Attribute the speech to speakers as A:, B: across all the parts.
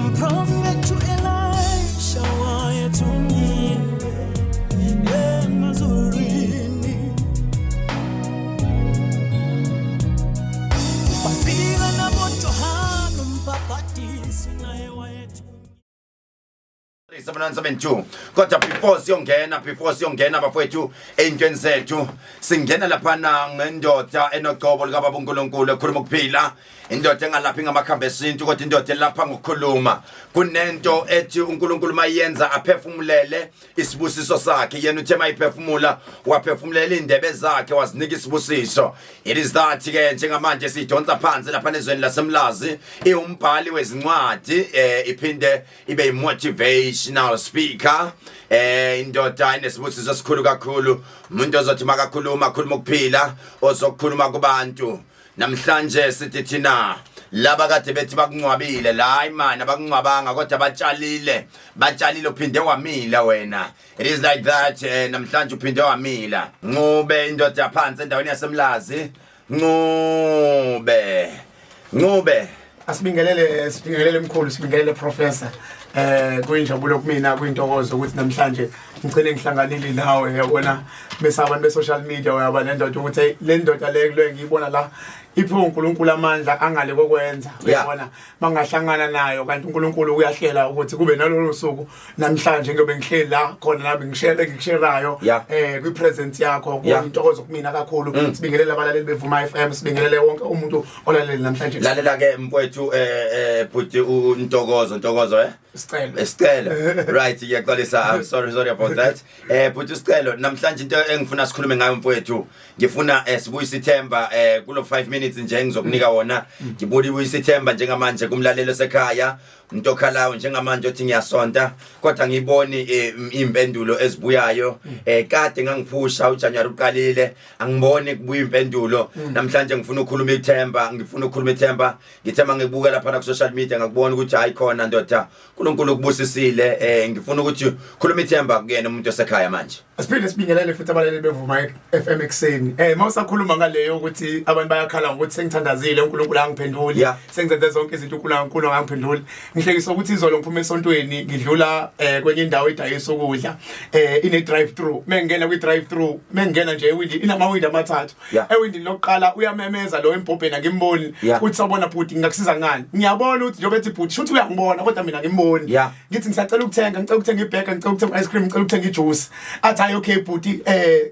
A: Umprofethi u-Elisha wayethunyiwe emazulwini. Wafika naboJohane umbhabhadisi naye wayethunyiwe.
B: 7972. Kodwa before siyongena bafowethu ey'ntweni zethu, singena laphana ngendoda enogcobo likababa uNkulunkulu ekhuluma ukuphila, indoda engalaphi ngamakhambi esintu kodwa indoda elapha ngokukhuluma. Kunento ethi uNkulunkulu mayenza aphefumulele isibusiso sakhe. Yena uthe mayiphefumula, waphefumulela iy'ndebe zakhe, wazinika isibusiso. It is that ke njengamanje sidonsa phansi lapha nezweni laseMlazi. Iwumbhali wezincwadi, iphinde ibe motivational speaker, indoda enesibusiso esikhulu kakhulu, umuntu ozothi makakhuluma akhuluma ukuphila, ozokukhuluma kubantu. Namhlanje sithi thina laba kade bethi bakungcwabile la, hayi man, abakungcwabanga kodwa batshalile, batshalile, uphinde wamila wena. It is like that. Namhlanje uphinde wamila. Ncube, indoda yaphansi endaweni yaseMlazi. Ncube, Ncube.
C: Asibingelele, sibingelele mkhulu, sibingelele professor. Kuyinjabulo kumina, kuyintokozo ukuthi namhlanje ngigcine ngihlanganile nawe, yabona, bese abantu be social media uyaba nendoda ukuthi hey, le ndoda le kulo ngiyibona la iphiwe uNkulunkulu amandla angale kokwenza, uyabona, mangahlangana nayo kanti uNkulunkulu uyahlela ukuthi kube nalolu suku namhlanje ngiyobe ngihleli la khona nami ngishare ngikusherayo kwi presence yakho. Kuyintokozo kumina kakhulu. Sibingelele abalaleli beVuma FM, sibingelele wonke umuntu olalele namhlanje.
B: Lalela ke mfowethu, bhuti uNtokozo, Ntokozo,
C: Sicelo.
B: Sicelo, right, ngiyaxolisa. I'm sorry, sorry about that. Bhuti Sicelo, namhlanje into engifuna sikhulume ngayo mfowethu, ngifuna sibuyise ithemba kulo 5 minutes nje engizokunika wona. Ngibuyisa ithemba njengamanje kumlaleli osekhaya, umuntu okhalayo njengamanje othi ngiyasonta kodwa ngiboni impendulo ezibuyayo. Kade ngangiphusha, uJanuary uqalile, angiboni kubuya impendulo. Namhlanje ngifuna ukukhuluma ithemba, ngifuna ukukhuluma ithemba. Ngithemba ngikubuka lapha ku social media, ngakubona ukuthi hayi khona ndoda, uNkulunkulu ukubusisile. Ngifuna ukuthi khuluma ithemba kuyena umuntu osekhaya manje.
C: Asiphinde sibingelele futhi abalaleli beVuma FM ekuseni. Mawusakhuluma ngaleyo ukuthi abantu bayakhala ngokuthi sengithandazile, uNkulunkulu angiphenduli, sengizenze zonke izinto, uNkulunkulu angiphenduli. Ngihlekisa ukuthi izolo ngiphuma esontweni, ngidlula kwenye indawo edayisa ukudla. Ine drive through. Mengena kwi drive through, mengena nje ewindi, inamawindi amathathu. Ewindini lokuqala uyamemeza lo embhobheni, angimboni. Uthi, "Sawubona bhuti, ngingakusiza ngani?" Ngiyabona ukuthi njengoba ethi bhuti, shuthi uyangibona kodwa mina ngimboni. Ngithi ngisacela ukuthenga, ngicela ukuthenga ibheka, ngicela ukuthenga ice cream, ngicela ukuthenga ijuice. Athi, "Hayi, okay bhuti,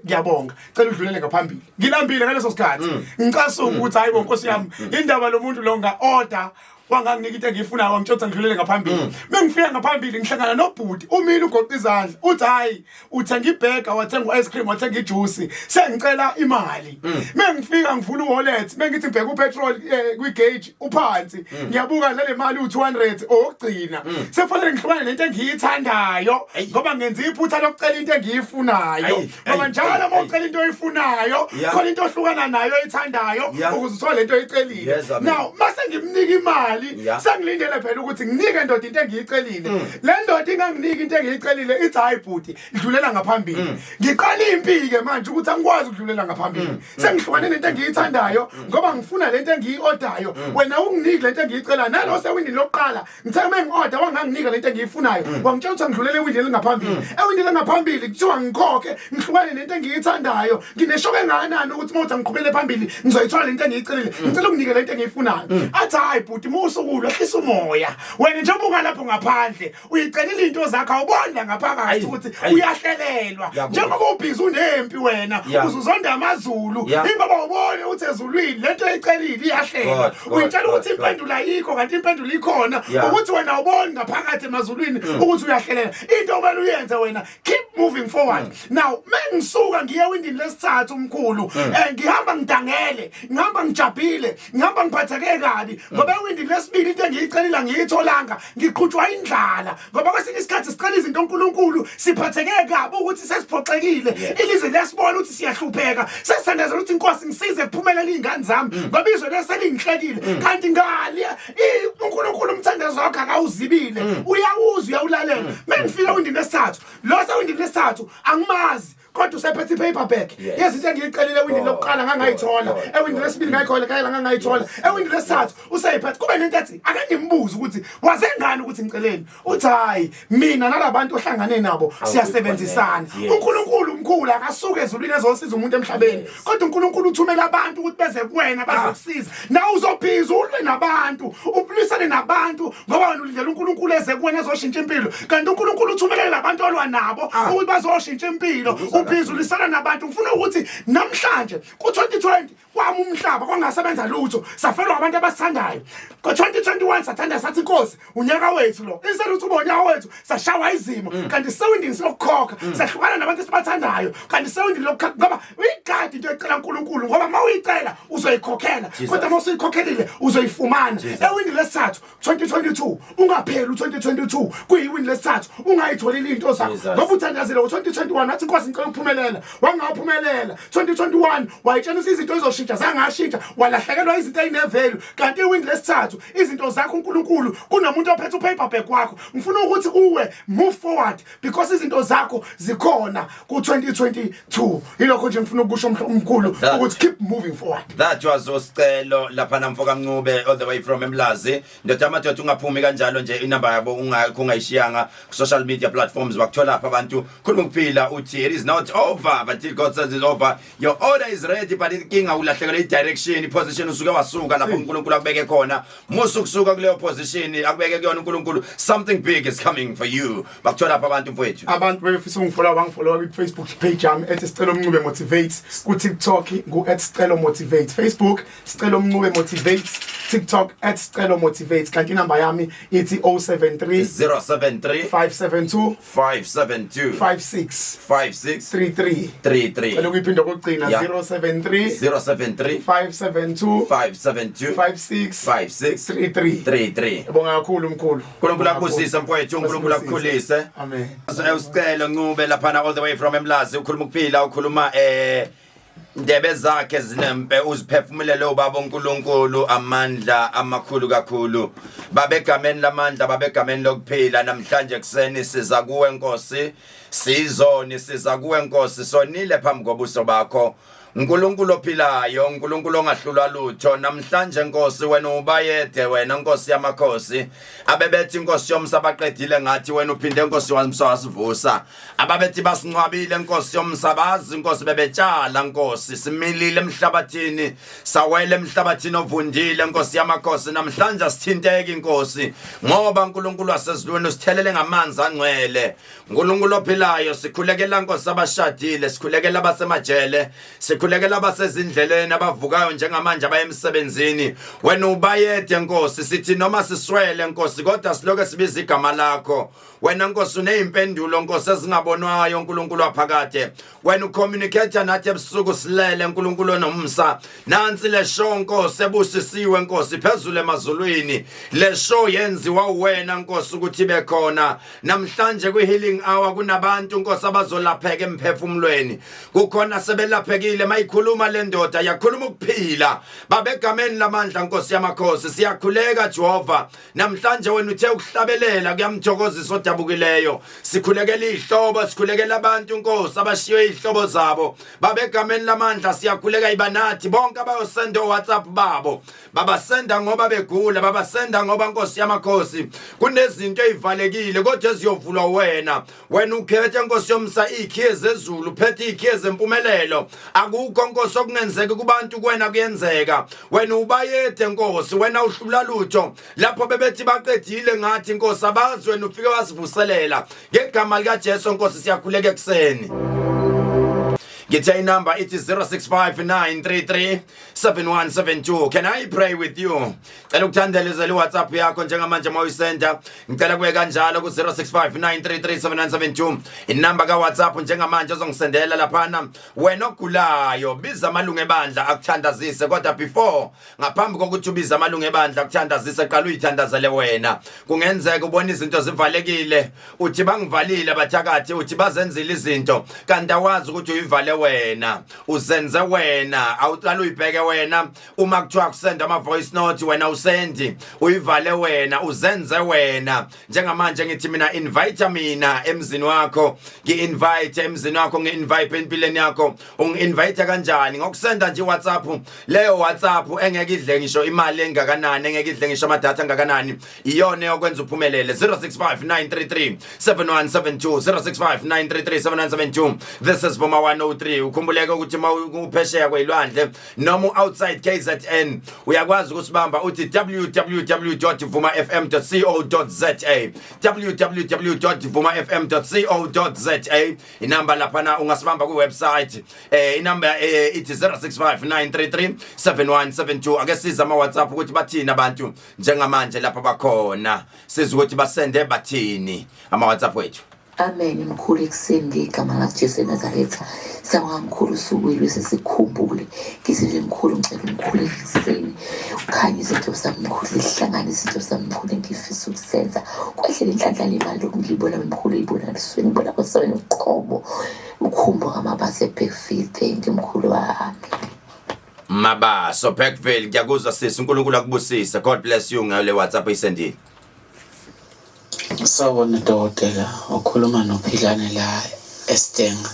C: ngiyabonga, cela udlulele ngaphambili." Ngilambile ngaleso sikhathi, ngicasuka ukuthi hayi bo nkosi yami, indaba lo muntu lo nga order wanganginika into engiyifunayo, wangitshela ukuthi ngidlulele ngaphambili. Mengifika ngaphambili ngihlangana nobhuti umile, ugoqa izandla, uthi, "Hayi, uthenga ibhega, wathenga u-ice cream, wathenga ijuice, sengicela imali." Mengifika ngivula u-wallet, mengithi ngibheka upetrol kwi-gauge uphansi, ngiyabuka nale mali u-200 owokugcina. Sekufanele ngihlukane nento engiyithandayo ngoba ngenza iphutha lokucela into engiyifunayo, ngoba njalo uma ucela into oyifunayo khona into ohlukana nayo oyithandayo ukuze uthole lento oyicelile.
B: Yes, amen.
C: Now mase ngimnika imali, sengilindele phela ukuthi nginike ndoda into engiyicelile. Le ndoda inganginiki into engiyicelile, ithi, "Hayi bhuti, dlulela ngaphambili." Ngiqala impi ke manje ukuthi angikwazi ukudlulela ngaphambili, sengihlukane nento engiyithandayo ngoba ngifuna lento engiyi-ordayo. Wena unginiki lento engiyicelayo. Nalo sewindini lokuqala ngithe uma ngi-order wanganginika lento engiyifunayo, wangitshela ukuthi angidlulele ewindini elingaphambili. Ewindini elingaphambili kuthiwa ngikhokhe, ngihlukane nento engiyithandayo. Ngineshoke engakanani ukuthi uma uthi angiqhubele phambili ngizoyithola lento engiyicelile? Ngicela ukunike lento engiyifunayo. Athi, "Hayi bhuti, musukulwa, hlisa umoya wena. Njengoba ungalapho ngaphandle uyicelile into zakho, awuboni la ngaphakathi ukuthi uyahlelelwa?" Njengoba ubhizi unempi wena, uzuzonda amaZulu, ingoba ubone ukuthi ezulwini lento oyicelile iyahlelwa. Uyitshela ukuthi impendulo ayikho kanti impendulo ikhona, ukuthi wena awuboni ngaphakathi emazulwini ukuthi uyahlelela. Into okumele uyenze wena, keep moving forward. Now mengisuka ngiye ewindini lesithathu umkhulu, ngihamba ngidangele, ngihamba ngijabhile, ngihamba ngiphatheke kabi ngoba ewindini lesibili into engiyicelile angiyitholanga. Ngiqhutshwa indlala ngoba kwesinye isikhathi sicela izinto uNkulunkulu siphatheke kabi ukuthi sesiphoxekile. Ilizwe liyasibona ukuthi siyahlupheka, sesithandazela ukuthi inkosi ngisize kuphumelela iy'ngane zami ngoba izwe leselingihlekile, kanti ngale uNkulunkulu umthandazo wakho akawuzibile, uyawuzwa, uyawulalela. Mengifika ewindini lesithathu, lo sewindini lesithathu angimazi. Kodwa usephethe ipaper bag yezinto engiyicelile ewindini lokuqala ngangayithola, ewindini lesibili ngayikhola kayela ngangayithola, ewindini lesithathu useyiphethe. Kube nento ethi ake ngimbuze ukuthi waze ngani ukuthi ngiceleni. Uthi hayi, mina nalabantu ohlangane nabo siyasebenzisana. UNkulunkulu umkhulu, akasuke ezulwini ezosiza umuntu emhlabeni, kodwa uNkulunkulu uthumela abantu ukuthi beze kuwena bazokusiza. Nawe uzobhiza ulwe nabantu, uphilisane nabantu, ngoba wena ulindele uNkulunkulu eze kuwena ezoshintsha impilo, kanti uNkulunkulu uthumelele labantu olwa nabo ukuthi bazoshintsha impilo. Ubhiza ulisana nabantu. Ngifuna ukuthi namhlanje ku-2020 kwami umhlaba kwangasebenza lutho, safelwa abantu abasithandayo. Ngo-2021 sathanda sathi, inkosi, unyaka wethu lo, instead ukuthi ube unyaka wethu sashawa izimo. Kanti sewindini lokukhokha, sahlukana nabantu esibathandayo, kanti sewindini lokukhokha, ngoba uyigadi into ecela uNkulunkulu, ngoba uma uyicela uzoyikhokhela, kodwa uma usuyikhokhelile uzoyifumana. Ewindini lesithathu 2022, ungapheli u2022 kuyiwini lesithathu ungayitholile into zakho, ngoba uthandazile ngo2021 wathi, inkosi, ngicela ukuphumelela, wangaphumelela. 2021 wayitshela izinto ezoshintsha, zangashintsha, walahlekelwa izinto ezinevalue. Kanti iwindi lesithathu izinto zakho uNkulunkulu kunomuntu ophethe upaper bag wakho. Ngifuna ukuthi uwe move forward because izinto zakho zikhona ku2022. Yilokho nje ngifuna ukusho, umkhulu, ukuthi keep moving forward.
B: That was uSicelo lapha, mfoka Mncube, all the way from eMlazi. Ndoda amadoda, ungaphumi kanjalo nje, inamba yabo ungayishiyanga ku social media platforms, bakuthola apha abantu. Khuluma ukuphila, uthi it is not over until God says it's over. Your order is ready, but inkinga ulahlekelwe i-direction, i-position, usuke wasuka lapho uNkulunkulu akubeke khona. Musu kusuka kuleyo position akubeke kuyona uNkulunkulu. Something big is coming for you. Bakuthola apha abantu, mfowethu.
C: Abantu bebefisa ungifollow, bangifollow kwi-Facebook page yami ethi Sicelo Mncube Motivates. Ku-TikTok ngu@SiceloMotivates, Facebook Sicelo Mncube Motivates, TikTok @SiceloMotivates. Kanti inamba yami ithi 073
B: 073
C: 572
B: 572
C: 56
B: 56
C: 33.
B: 33.
C: Cela ukuyiphinda okugcina. 073
B: 073
C: 572
B: 572
C: 56
B: 56
C: 33.
B: 33.
C: Bonga kakhulu, mkhulu.
B: uNkulunkulu akubusise, mfowethu, uNkulunkulu akukhulise.
C: Amen.
B: USicelo Ncube laphana, all the way from eMlazi, ukhuluma ukuphila, ukhuluma ndebe zakhe zinempe, uziphefumulele ubaba uNkulunkulu amandla amakhulu kakhulu. Babegameni lamandla, babegameni lokuphila, namhlanje kuseni siza kuwe Nkosi, sizoni, siza kuwe Nkosi, sonile phambi kobuso bakho, uNkulunkulu ophilayo, uNkulunkulu ongahlulwa lutho. Namhlanje Nkosi, wena ubayede, wena Nkosi yamakhosi. Abebethi, Nkosi yomsa, baqedile ngathi, wena uphinde, Nkosi wamsa, wasivusa. Ababethi basincwabile, Nkosi yomsabazi, Nkosi, bebetshala, Nkosi, similile emhlabathini, sawela emhlabathini ovundile, Nkosi yamakhosi. Namhlanje asithinteki, Nkosi, ngoba uNkulunkulu wasezulwini usithelele ngamanzi angcwele. uNkulunkulu ophilayo, sikhulekela, Nkosi, abashadile, sikhulekela abasemajele, sikhulekela abasezindleleni, abavukayo njengamanje abaye emsebenzini. Wena ubayede, Nkosi. Sithi noma siswele, Nkosi, kodwa siloke sibiza igama lakho. Wena Nkosi uneyimpendulo, Nkosi, ezingabonwayo. uNkulunkulu waphakade, wena ucommunicate nathi ebusuku silele. uNkulunkulu onomsa, nansi le show, Nkosi, ebusisiwe, Nkosi, phezulu emazulwini. Le show yenziwa wena, Nkosi, ukuthi ibe khona namhlanje kwi healing hour. Kunabantu, Nkosi, abazolapheka emphefumulweni, kukhona sebelaphekile. Mayikhuluma le ndoda yakhuluma ukuphila. Babegameni lamandla, Nkosi yamakhosi, siyakhuleka Jehova namhlanje. Wena uthe ukuhlabelela kuyamthokozisa odabukileyo. Sikhulekela izihlobo, sikhulekela abantu, Nkosi, abashiywe izihlobo zabo. Babegameni lamandla, siyakhuleka, ibanathi bonke abayosenda WhatsApp babo. Babasenda ngoba begula, babasenda ngoba, Nkosi yamakhosi, kunezinto ezivalekile kodwa eziyovulwa wena. Wena ukhethe, Nkosi yomsa, izikhiye zezulu, uphethe izikhiye zempumelelo. Akukho, Nkosi, okungenzeka kubantu, kuwena kuyenzeka. Wena ubayede, Nkosi, wena uhlula lutho. Lapho bebethi baqedile ngathi, Nkosi, abazi wena ufike wasivuselela. Ngegama lika Jesu, Nkosi, siyakhuleka ekuseni. Ngithe inamba ithi 065933 7172. Can I pray with you? Cela ukuthandelezela iWhatsApp yakho njengamanje mawuyisenda. Ngicela kube kanjalo ku 0659337972, inamba ka WhatsApp njengamanje ozongisendela laphana. Wena ogulayo, biza amalungu ebandla akuthandazise, kodwa before, ngaphambi kokuthi ubize amalungu ebandla akuthandazise, qala uyithandazele wena. Kungenzeka ubona izinto zivalekile, uthi bangivalile abathakathi, uthi bazenzile izinto, kanti awazi ukuthi uyivale wena. wena, uzenze wena, awuqala uyibheke wena. Uma kuthiwa kusenda ama voice note, wena usendi uyivale wena, uzenze wena. Njengamanje ngithi mina invite mina emzini wakho, ngi-invite emzini wakho, ngi-invite empilweni yakho. Ungi-invite kanjani? Ngokusenda nje WhatsApp, leyo WhatsApp engeke idle ngisho imali engakanani, engeke idle ngisho amadatha angakanani, iyona yokwenza uphumelele. 065933 7172, 065933 7172. This is Vuma 103. Ukhumbuleke ukuthi uma uphesheya kwelwandle noma outside KZN, uyakwazi ukusibamba uthi www.vumafm.co.za, www.vumafm.co.za. Inamba laphana ungasibamba ku website, inamba ithi 065933 7172. Ake siza ama WhatsApp ukuthi bathini abantu njengamanje lapha bakhona, siza ukuthi basende bathini ama WhatsApp wethu.
D: Amen mkhulu, ekuseni ngegama likaJesu eNazaretha. Siyabonga mkhulu, usuku lwese sikhumbule. Ngithi nje mkhulu, ngicela umkhulu ekuseni. Ukhanye izinto zami mkhulu, zihlangane izinto zami mkhulu engifisa ukusenza. Kwehlele inhlanhla lemali lokhu ngiyibona mkhulu, ngiyibona ebusweni, ngibona kwesabeni uqobo. Ukhumbo kamabase eBackfield, thank you mkhulu wami.
B: Mabaso Bergville, ngiyakuzwa sisi, uNkulunkulu akubusise. God bless you ngale WhatsApp oyisendile.
E: Sawubona dokotela, ukhuluma noPhilane la eStenga.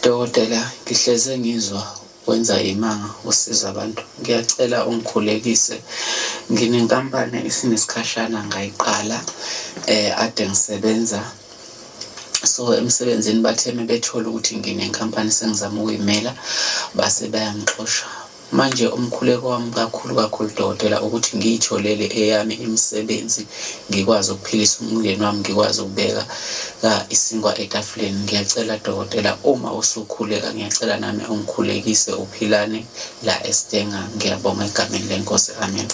E: Dokotela, ngihleze ngizwa wenza imanga usiza abantu. Ngiyacela ungikhulekise. Nginenkampani esinesikhashana ngayiqala ade ngisebenza. So emsebenzini bathe mebethola ukuthi nginenkampani sengizama ukuyimela, base bayangixosha. Manje umkhuleko wami kakhulu kakhulu dokotela ukuthi ngiyitholele eyami imisebenzi, ngikwazi ukuphilisa umndeni wami, ngikwazi ukubeka isinkwa etafuleni. Ngiyacela dokotela, uma usukhuleka ngiyacela nami ungikhulekise uPhilane la eStenga. Ngiyabonga egameni lenkosi, amen.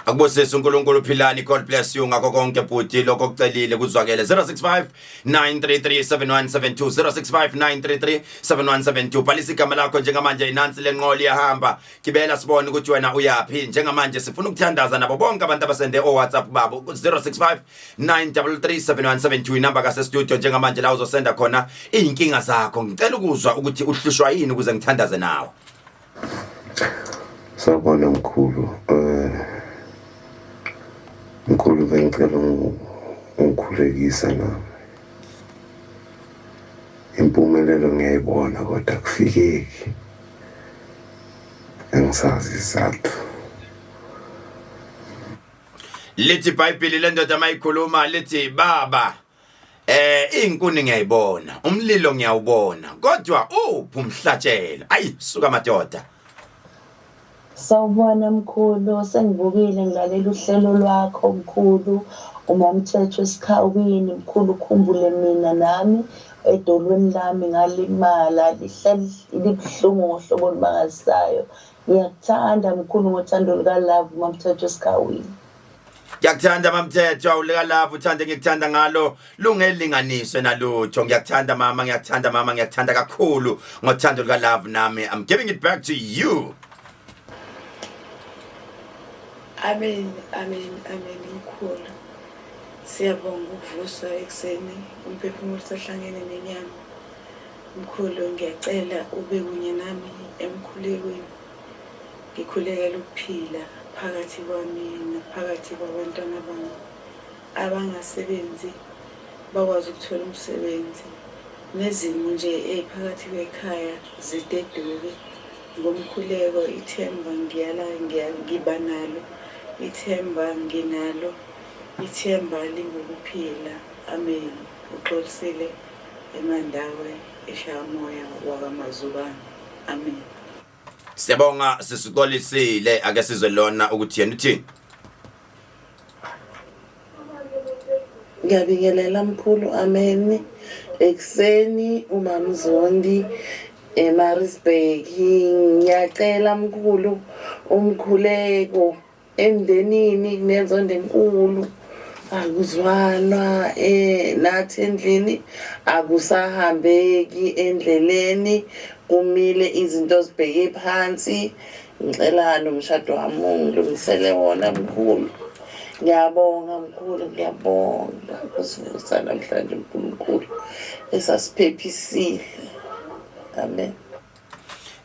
B: Akubusise uNkulunkulu Philani, God bless you ngakho konke bhuti, lokho okucelile kuzwakele. 065 933 7172, 065 933 7172. Bhalisa igama lakho njengamanje, inansi lenqola iyahamba, gibela sibone ukuthi wena uyaphi. Njengamanje sifuna ukuthandaza nabo bonke abantu abasende o WhatsApp babo. 065 933 7172 inamba kase studio njengamanje la uzosenda khona izinkinga zakho. Ngicela ukuzwa ukuthi uhlushwa yini ukuze ngithandaze nawe.
F: Sawubona mkhulu, mkhulu bengicela ungikhulekisa nami. Impumelelo ngiyayibona kodwa akufikeki, angisazi isizathu.
B: Lithi iBhayibheli, lendoda mayikhuluma lithi, baba, inkuni ngiyayibona, umlilo ngiyawubona, kodwa uphi umhlatshelo? Ayi suka madoda.
G: Sawubona mkhulu, sengivukile ngilalela uhlelo lwakho mkhulu. Umamthetho esikhawini mkhulu, ukhumbule mina nami edolweni lami ngalimala, lihleli libuhlungu ngohlobo olumangalisayo. Ngiyakuthanda mkhulu ngothando luka-love, umamthetho esikhawini.
B: Ngiyakuthanda mamthetho, awuleka love, uthande ngikuthanda ngalo lungelinganiswe nalutho. Ngiyakuthanda mama, ngiyakuthanda mama, ngiyakuthanda kakhulu ngothando luka love nami. I'm giving it back to you.
H: Amen, amen, amen mkhulu. Siyabonga ukuvuswa ekuseni, umphefumulo usahlangene nenyama. Mkhulu, ngiyacela ube kunye nami emkhulekweni. Ngikhulekela ukuphila phakathi kwami naphakathi kwabantwana bami. Abangasebenzi bakwazi ukuthola umsebenzi. Nezimo nje eziphakathi kwekhaya zideduke. Ngomkhuleko ithemba ngiyala ngiba nalo, ithemba nginalo, ithemba lingukuphila. Amen. Uxolisile eMandawe eShamoya wakaMazubane. Amen.
B: Siyabonga sisixolisile, ake sizwe lona ukuthi yena uthini.
I: Ngiyabingelela mkhulu, amen. Ekuseni umamzondi eMaritzburg. Ngiyacela mkhulu umkhuleko emndenini, kunenzondo enkulu, akuzwanwa nathi endlini, akusahambeki endleleni, kumile izinto zibheke phansi. Ngicela nomshado wami ungilungisele wona mkhulu. Ngiyabonga mkhulu, ngiyabonga kusivusa namhlanje mkhulu, esasiphephisile. Amen.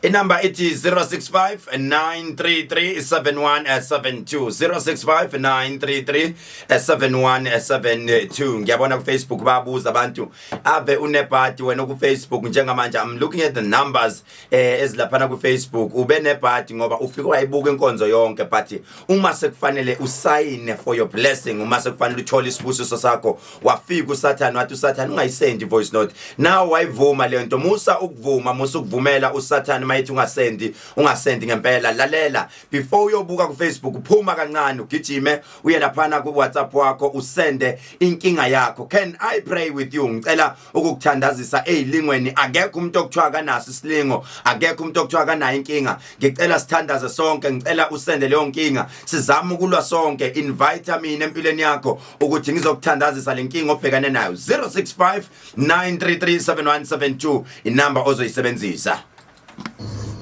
B: Inamba ithi 065 933 7172, 065 933 7172. Ngiyabona ku Facebook bayabuza abantu, ave unebhadi wena ku Facebook njengamanje. I'm looking at the numbers ezilaphana ku Facebook. Ube nebhadi ngoba ufike wayibuka inkonzo yonke, but uma sekufanele usayine for your blessing, uma sekufanele uthole isibusiso sakho, wafika uSathane, wathi uSathane ungayisendi voice note. Now wayivuma le nto. Musa ukuvuma, musa ukuvumela uSathane mayithi ungasendi, ungasendi ngempela. Lalela, before uyobuka ku Facebook, phuma kancane, ugijime uye laphana ku WhatsApp wakho, usende inkinga yakho. Can I pray with you? Ngicela ukukuthandazisa ezilingweni. Akekho umuntu okuthiwa kanaso isilingo, akekho umuntu okuthiwa kanayo inkinga. Ngicela sithandaze sonke, ngicela usende leyo nkinga, sizame ukulwa sonke. Invite mina empilweni yakho ukuthi ngizokuthandazisa le nkinga obhekane nayo. 065 933 7172 inamba ozoyisebenzisa.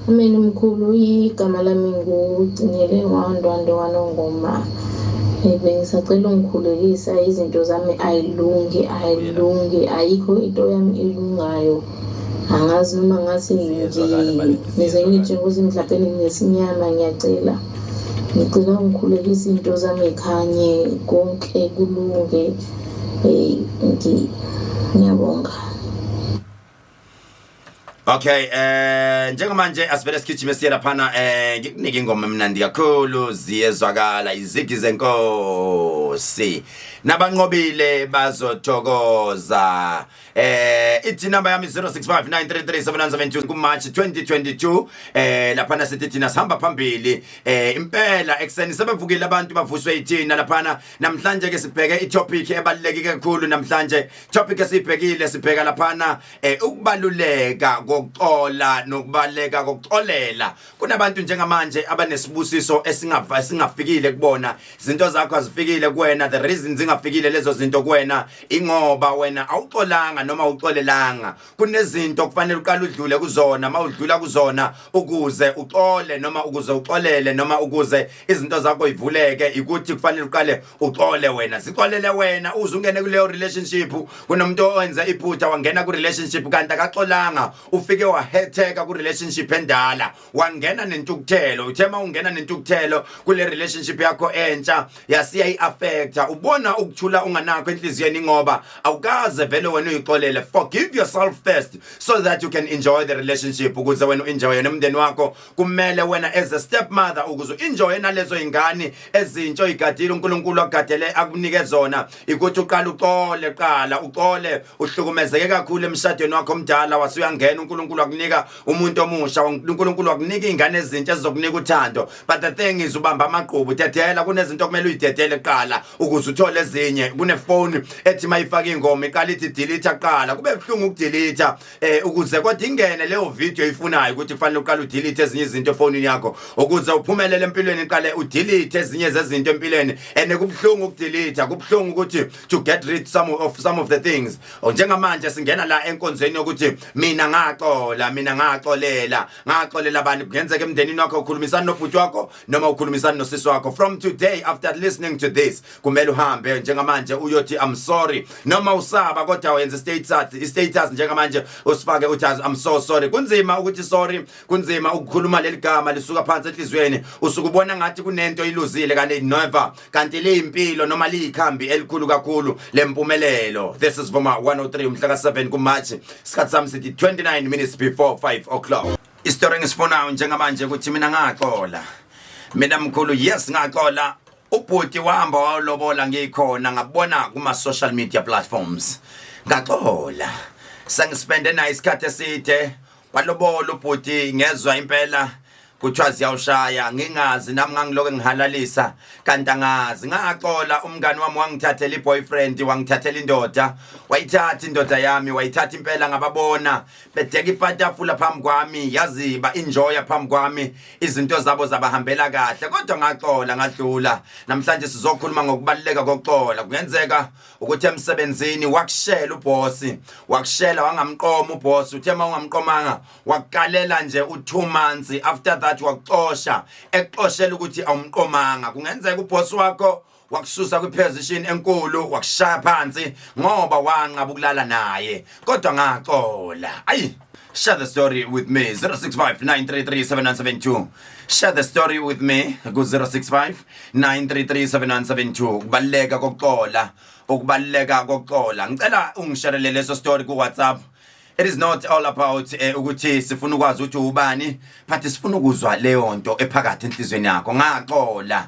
J: Amen mkhulu, igama lami nguGcinele waNdwandwe waNongoma. Bengisacela ungikhulekisa, izinto zami ayilungi, ayilungi, ayikho into yami elungayo. Angazi noma ngathi ngize ngitshe ukuthi mhlawumbe ngingesinyama. Ngiyacela, ngicela ungikhulekisa, izinto zami ikhanye, konke kulunge. Ngiyabonga.
B: Okay, njengamanje asivele sigijime siye laphana, ngikunika ingoma emnandi kakhulu. Ziyezwakala izigi zenkosi, nabanqobile bazothokoza. Ithi number yami 0659337972. Ku March 2022 laphana sithi thina sihamba phambili impela ekseni sebevukile abantu, bavuswe ithina laphana. Namhlanje ke sibheke itopic ebaluleke kakhulu. Namhlanje topic esibhekile, sibheka laphana ukubaluleka kokuxola nokubaleka kokuxolela. Kunabantu njengamanje abanesibusiso esingava singafikile kubona. Izinto zakho azifikile kuwena. The reason zingafikile lezo zinto kuwena ingoba wena awuxolanga noma uxolelanga. Kunezinto kufanele uqale udlule kuzona, mawudlula kuzona ukuze uxole noma ukuze uxolele noma ukuze izinto zakho ivuleke, ukuthi kufanele uqale uxole wena, zixolele wena uze ungene kuleyo relationship. Kunomuntu owenza iphutha, wangena ku relationship kanti akaxolanga. Ufike wahetheka ku relationship endala, wangena nentukuthelo. Uthe ungena nentukuthelo kule relationship yakho entsha, yasiya iaffecta. Ubona ukuthula unganakho enhliziyweni ngoba awukaze vele wena uyixolele. Forgive yourself first so that you can enjoy the relationship. Ukuze wena uenjoy nomndeni wakho, kumele wena as a stepmother, ukuze uenjoy nalezo ingane ezintsha oyigadile, uNkulunkulu agadele akunike zona, ukuthi uqala uxole, qala uxole. Uhlukumezeke kakhulu emshadweni wakho omdala, wasuyangena, uNkulunkulu akunika umuntu omusha, uNkulunkulu akunika izingane ezintsha ezizokunika uthando, but the thing is ubamba amagqubu. Dedela, kunezinto okumele uyidedele kuqala ukuze uthole ezinye. Kunefoni ethi mayifaka ingoma iqala ithi delete kuqala, kube buhlungu ukudelete ukuze kodwa ingene leyo video ifunayo. Ukuthi kufanele uqale udelete ezinye izinto efonini yakho ukuze uphumelele empilweni, iqale udelete ezinye zezinto empilweni, and kubuhlungu ukudelete, kubuhlungu ukuthi to get rid some of the things. Njengamanje singena la enkonzweni yokuthi mina ngaxola, mina ngaxolela, ngaxolela abantu. Kungenzeka emndenini wakho ukhulumisana nobhuti wakho noma ukhulumisana nosisi wakho. From today, after listening to this, kumele uhambe njengamanje uyothi I'm sorry, noma usaba kodwa wenze status, i status njengamanje usifake uthi I'm so sorry. Kunzima ukuthi sorry, kunzima ukukhuluma leli gama lisuka phansi enhliziyweni. Usuke ubona ngathi kunento iluzile, kanti never, kanti liyimpilo noma liyikhambi elikhulu kakhulu lempumelelo. This is Vuma 103, umhla ka7 kuMarch. Isikhathi sami sithi 29 minutes before 5 o'clock. Isitori engisifunayo njengamanje ukuthi mina ngaxola, mina mkhulu, yes, ngaxola. Ubhuti wahamba walobola ngikhona, ngabona kuma social media platforms. Ngaxola, sengispende naye isikhathi eside. Walobola ubhuti, ngezwa impela kuthiwa ziyawushaya, ngingazi nami, ngangilokho ngihalalisa kanti angazi. Ngaxola. Umngani wami wangithathela i-boyfriend, wangithathela indoda, wayithatha indoda yami, wayithatha impela. Ngababona bedeka ipatafula phambi kwami, yazi ba-enjoya phambi kwami, izinto zabo zabahambela kahle, kodwa ngaxola, ngadlula. Namhlanje sizokhuluma ngokubaluleka kokuxola. Kungenzeka ukuthi emsebenzini wakushela ubhosi, wakushela, wangamqoma ubhosi. Uthe uma ungamqomanga wakukalela nje u2 months, after that wakuxosha, ekuxoshela ukuthi awumqomanga. Kungenzeka ubhosi wakho wakususa kwiposition enkulu, wakushaya phansi ngoba wanqaba ukulala naye, kodwa ngaxola. Ayi. Share the story with me 0659337972. Share the story with me ku 0659337972. Kubaleka kokuxola, ukubaleka kokuxola. Ngicela ungisharele leso story ku WhatsApp. It is not all about ukuthi sifuna ukwazi ukuthi ubani, but sifuna ukuzwa leyo nto ephakathi enhlizweni yakho. Ngaxola.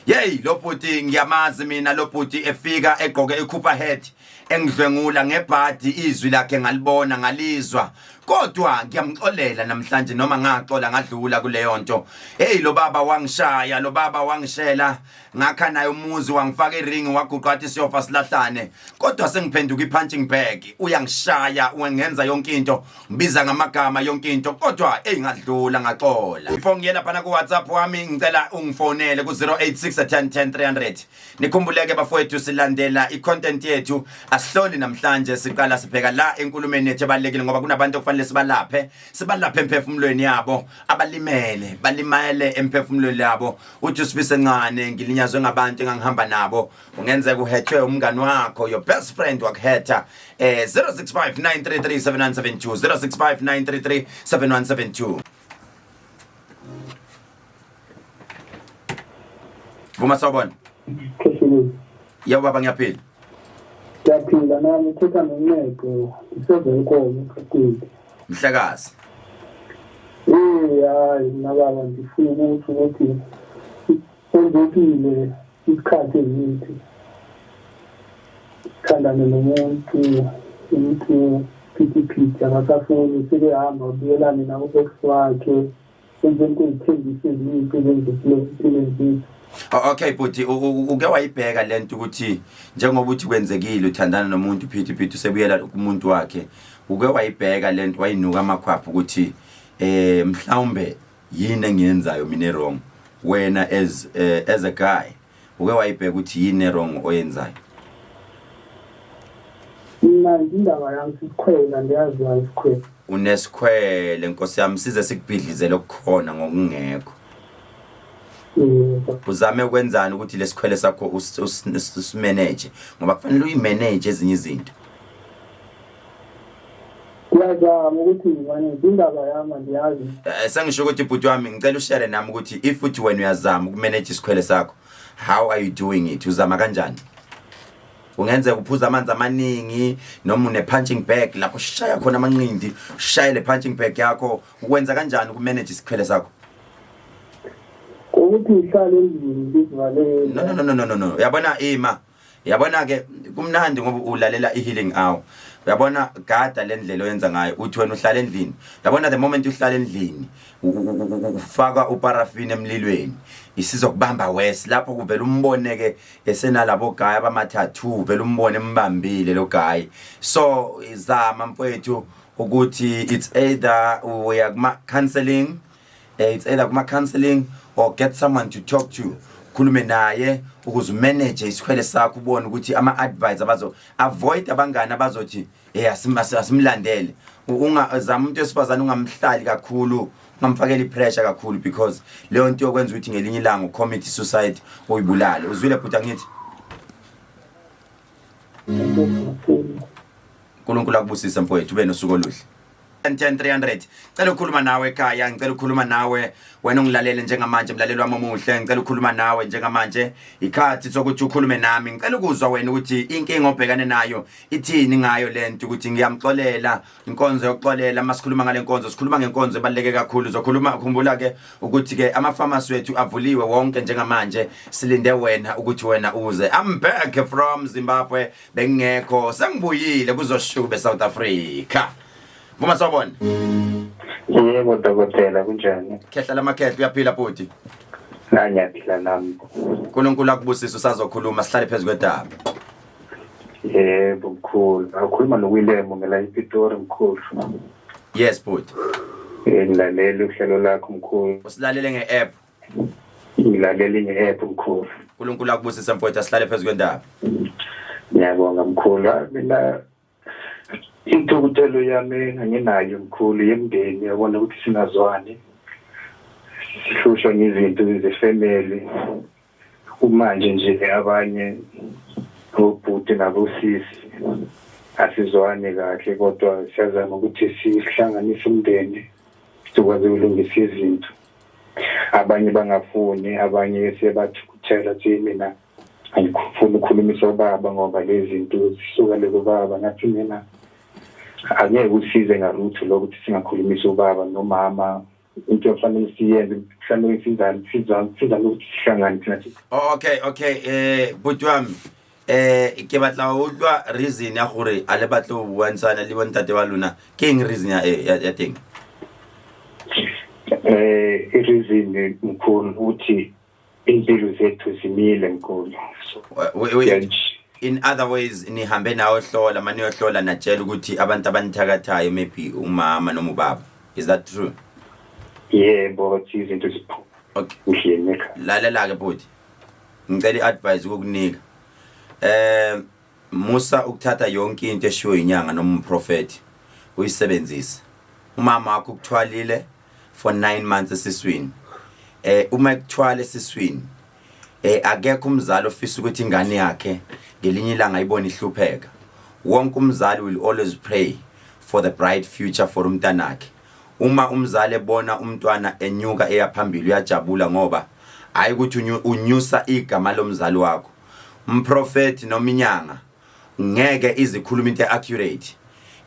B: Yey lo bhuti ngiyamazi mina, lo bhuti efika egqoke iCooper hat engidlwengula ngebhadi, izwi lakhe ngalibona, ngalizwa, kodwa ngiyamxolela namhlanje noma ngaxola ngadlula kuleyo nto. Hey, lo baba wangishaya, lo baba wangishela, ngakha naye umuzi, wangifaka iringi, waguqa wathi siyofa silahlane, kodwa sengiphenduka i-punching bag. Uyangishaya, wengenza yonke into, ngibiza ngamagama yonke into, kodwa eyi, ngadlula, ngaxola. Before ngiye laphana ku-WhatsApp wami, ngicela ungifonele ku-086 10 10 300. Nikhumbuleke bafowethu, silandela i-content yethu, asihloli namhlanje. Siqala sibheka la enkulumeni yethu ebalulekile, ngoba kunabantu okufanele sibalaphe, sibalaphe emphefumulweni yabo, abalimele, balimele emphefumulweni yabo. Uthi usifise encane, ngilinyazwe ngabantu engangihamba nabo. Ungenzeka uhethwe umngani wakho, your best friend wakuhetha. 065 933 7172, 065 933 7172. Vuma, sawubona.
K: Khehlelezi.
B: Yebo baba, ngiyaphila.
K: Ngiyaphila nami, uthetha noNcebo, ngiseVelkom eQaQini.
B: Mhlekazi.
K: Eh, hayi mina baba, ngifuna ukuthi kwenzekile isikhathi esithi sithandane nomuntu, umuntu phithiphithi, akasafuni, sebehamba ubuyelane nabo ex wakhe, emveni kwezithembiso eziningi ezenzekile empilweni zethu.
B: Okay bhuti, uke wayibheka lento ukuthi njengoba uthi kwenzekile uthandana nomuntu phithi phithi, usebuyela kumuntu wakhe, uke wayibheka lento, wayinuka amakhwapha ukuthi mhlawumbe yini engiyenzayo mina wrong? Wena as a guy, uke wayibheka ukuthi yini wrong oyenzayo?
K: Mina nje indaba yami sisikhwela, ndiyaziwa isikhwela.
B: Unesikhwele, nkosi yami, size sikubhidlizele okukhona ngokungekho.
K: Yebo.
B: Uzame ukwenzani ukuthi lesikhwele sakho usimanage, ngoba kufanele uyimanage ezinye izinto?
K: Ngiyazama ukuthi ngimanage indaba yami, andiyazi.
B: Sengisho ukuthi bhuti wami, ngicela ushare nami ukuthi if uthi wena uyazama ukumanage isikhwele sakho, how are you doing it? Uzama kanjani? Kungenzeka uphuza amanzi amaningi, noma une-punching bag lapho ushaya khona amanqindi, ushaye le punching bag yakho. Ukwenza kanjani ukumanage isikhwele sakho?
K: Ukuthi ngihlale endlini ngizivalele.
B: No, no, no, no, no, no, uyabona ima, uyabona ke, kumnandi ngoba ulalela i-healing hour. Uyabona, gada le ndlela oyenza ngayo, uthi wena uhlala endlini. Uyabona, the moment uhlala endlini, ufaka uparafini emlilweni, isizokubamba wes lapho kuvela umbone ke esenalabo guy abamathathu, vele umbone embambile lo guy. So zama mfowethu ukuthi it's either uya kuma counseling, it's either kuma counseling or get someone to talk to, khulume naye ukuze umanage isikhwele sakho, ubone ukuthi ama advice abazo avoid abangani abazothi asimlandele. Unga zama umuntu wesifazane, ungamhlali kakhulu, ungamfakeli ipressure kakhulu, because leyo nto yokwenza ukuthi ngelinye ilanga ucommit suicide, uyibulale. Uzwile bhuti, angithi? uNkulunkulu akubusise mfowethu, ube nosuku oluhle. 10 300. Cela ukukhuluma nawe ekhaya, ngicela ukukhuluma nawe wena ungilalele njengamanje, mlaleli wami omuhle, ngicela ukukhuluma nawe njengamanje. Ikhathi sokuthi ukhulume nami. Ngicela ukuzwa wena ukuthi inkinga obhekane nayo ithini ngayo lento ukuthi ngiyamxolela, inkonzo yokuxolela. Masikhuluma ngale nkonzo, sikhuluma ngenkonzo ebaluleke kakhulu. Zokhuluma, khumbula ke ukuthi ke ama pharmacy wethu avuliwe wonke njengamanje, silinde wena ukuthi wena uze. I'm back from Zimbabwe, bengekho, sengibuyile kuzoshube South Africa. Vuma, sawubona.
L: Yebo dokotela, kunjani?
B: Khehla lamakhehla, uyaphila bhuti?
L: La, ngiyaphila nami.
B: uNkulunkulu akubusise, usazokhuluma, sihlale phezu kwedaba.
L: Yebo mkhulu, awukhuluma noWilliam ngela iPitori mkhulu.
B: Yes bhuti.
L: Ngilalela uhlelo lakho mkhulu.
B: Usilalele nge-app?
L: Ngilalela nge-app mkhulu.
B: uNkulunkulu akubusise mfowethu, asihlale phezu kwendaba.
L: Ngiyabonga mkhulu. Ah, mina intukuthelo yami enganginayo mkhulu yemndeni, yabona ukuthi singazwani. Sihlushwa ngezinto zefamily. Kumanje nje abanye obhuti nabosisi Asizwani kahle kodwa siyazama ukuthi sihlanganise umndeni sikwazi ukulungisa izinto. Abanye bangafuni, abanye sebathukuthela thi mina angifuni ukukhulumisa ubaba ngoba lezi zinto zisuka le kubaba. Ngathi mina angeke usize ngalutho lokuthi singakhulumisa ubaba nomama. Into efanele siyenze kufanele sizane sizane sizame ukuthi sihlangane thina.
B: Oh, okay, bhuti wami, ke batla ho utlwa reason ya gore a le batle ho buansana le bontate ba lona. Ke eng reason ya teng?
L: I-reason mkhulu ukuthi impilo zethu zimile mkhulu, so
B: Wait. In other ways, nihambe nawe hlola maniyohlola natshela ukuthi abantu abanithakathayo maybe umama noma ubaba, is that true?
L: Yebo, bathi izinto ziphuma endlini ekhaya.
B: Lalela ke bhuti, ngicela i-advice ukukunika. Musa ukuthatha yonke into eshiwo inyanga noma umprofeti uyisebenzise. Umama wakho ukuthwalile for 9 months esiswini. Uma ekuthwala esiswini, akekho umzali ofisa ukuthi ingane yakhe ngelinye ilanga ayibone ihlupheka. Wonke umzali will always pray for the bright future for umntanakhe. Uma umzali ebona umntwana enyuka eya phambili, uyajabula, ngoba hayi ukuthi unyusa igama lomzali wakho. Umprofeti noma inyanga ngeke izikhuluma into accurate,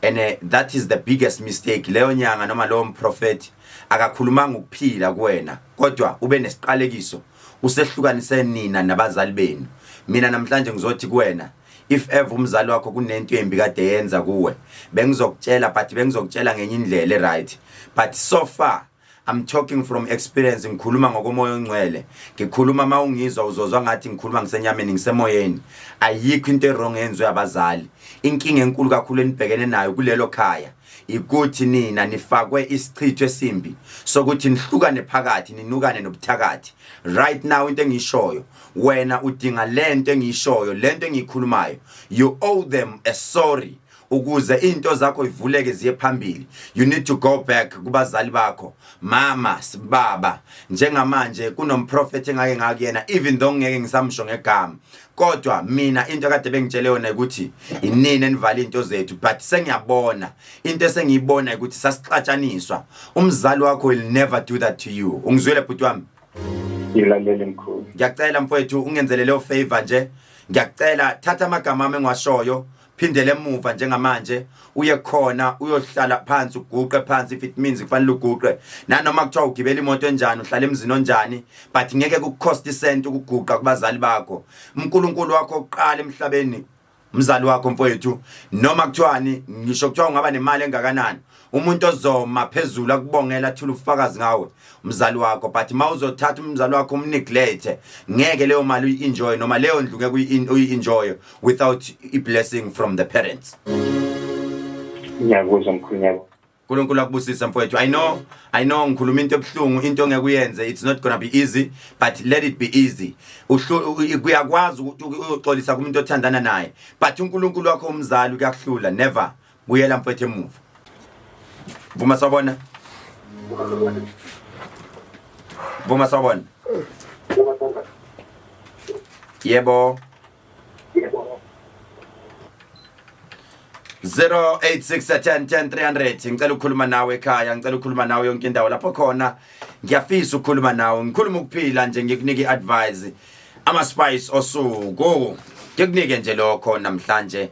B: and that is the biggest mistake. Leyo nyanga noma lowo mprofeti akakhulumanga ukuphila kuwena, kodwa ube nesiqalekiso, usehlukanise nina nabazali benu. Mina namhlanje ngizothi kuwena, if ever umzali wakho kunento embi kade yenza kuwe, bengizokutshela, but bengizokutshela ngenye indlela, right? But so far I'm talking from experience, ngikhuluma ngokomoya ongcwele. Ngikhuluma, uma ungizwa uzozwa ngathi ngikhuluma ngisenyameni, ngisemoyeni. Ayikho into e-wrong eyenziwe abazali. Inkinga enkulu kakhulu enibhekene nayo kulelo khaya ikuthi nina nifakwe isichitho esimbi sokuthi nihlukane phakathi, ninukane nobuthakathi. Right now, into engiyishoyo, wena udinga lento engiyishoyo, lento engiyikhulumayo. You owe them a sorry ukuze into zakho ivuleke ziye phambili. You need to go back kubazali bakho, mama, sibaba. Njengamanje kunomprofeti engake ngakuyena, even though ngeke ngisamsho ngegama, kodwa mina into akade bengitshele yona ukuthi inini enivala into zethu, but sengiyabona, into esengiyibona ukuthi sasixatshaniswa. Umzali wakho will never do that to you. Ungizwele, bhuti wami?
L: Ngilalele mkhulu.
B: Ngiyacela mfowethu, ungenzele leyo favor nje. Ngiyacela, thatha amagama ami engiwashoyo, phindele emuva njengamanje, uye khona, uyohlala phansi, uguqe phansi if it means kufanele uguqe, nanoma kuthiwa ugibela imoto enjani, uhlala emzini onjani, but ngeke kuku-cost isent ukuguqa kubazali bakho. uNkulunkulu wakho oqala emhlabeni umzali wakho, mfowethu. Noma kuthiwani, ngisho kuthiwa ungaba nemali engakanani, umuntu ozoma phezulu akubongela, athula ubufakazi ngawe, umzali wakho. But mawuzothatha umzali wakho um-neglect, ngeke leyo mali uyi-enjoy, noma leyo ndlu ngeke uyi-enjoy without i-blessing from the parents.
L: Ngiyakuzwa mkhulu, ngiyabonga.
B: uNkulunkulu akubusise, mfowethu. I know ngikhuluma into ebuhlungu, into ongeke uyenze. It's not gonna be easy, but let it be easy. Kuyakwazi ukuthi uyoxolisa kumuntu othandana naye, but uNkulunkulu wakho umzali kuyakuhlula. Never buyela, mfowethu, emuva. Vuma, sawubona. Vuma, sawubona. Yebo. 086 10 10 300. Ngicela ukukhuluma nawe ekhaya, ngicela ukukhuluma nawe yonke indawo lapho khona. Ngiyafisa ukukhuluma nawe, ngikhuluma ukuphila nje, ngikunika i-advice, ama-spice osuku, ngikunike nje lokho namhlanje.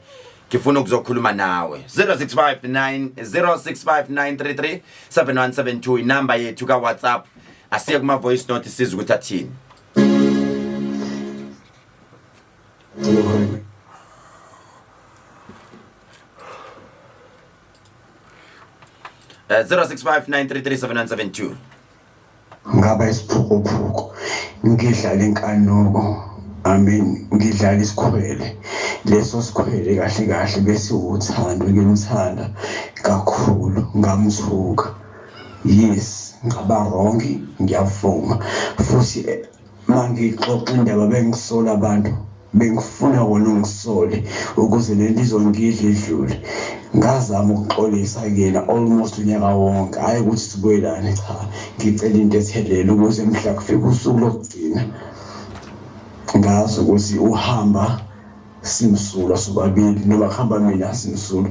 B: Ngifuna ukuzokhuluma nawe. 0659 065933 7172 inamba yethu ka-WhatsApp. Asiye kuma voice note, sizwe ukuthi athini. 0659337172.
M: Ngaba isiphukuphuku, ngidlala inkanuko, I mean, ngidlala isikhwele. Leso sikhwele kahle kahle bese uthando, ngimthanda kakhulu, ngamthuka. Yes, ngaba wrong, ngiyavuma. Futhi mangixoxa indaba bengisola abantu, bengifuna wona ungisole ukuze lento izongidla idlule. Ngazama ukuxolisa kuyena almost unyaka wonke, hhayi ukuthi sibuyelane, cha, ngicela into ethelele ukuze mhla kufika usuku lokugcina ngazi ukuthi uhamba. Simsulwa sobabili noma kuhamba mina simsulwa,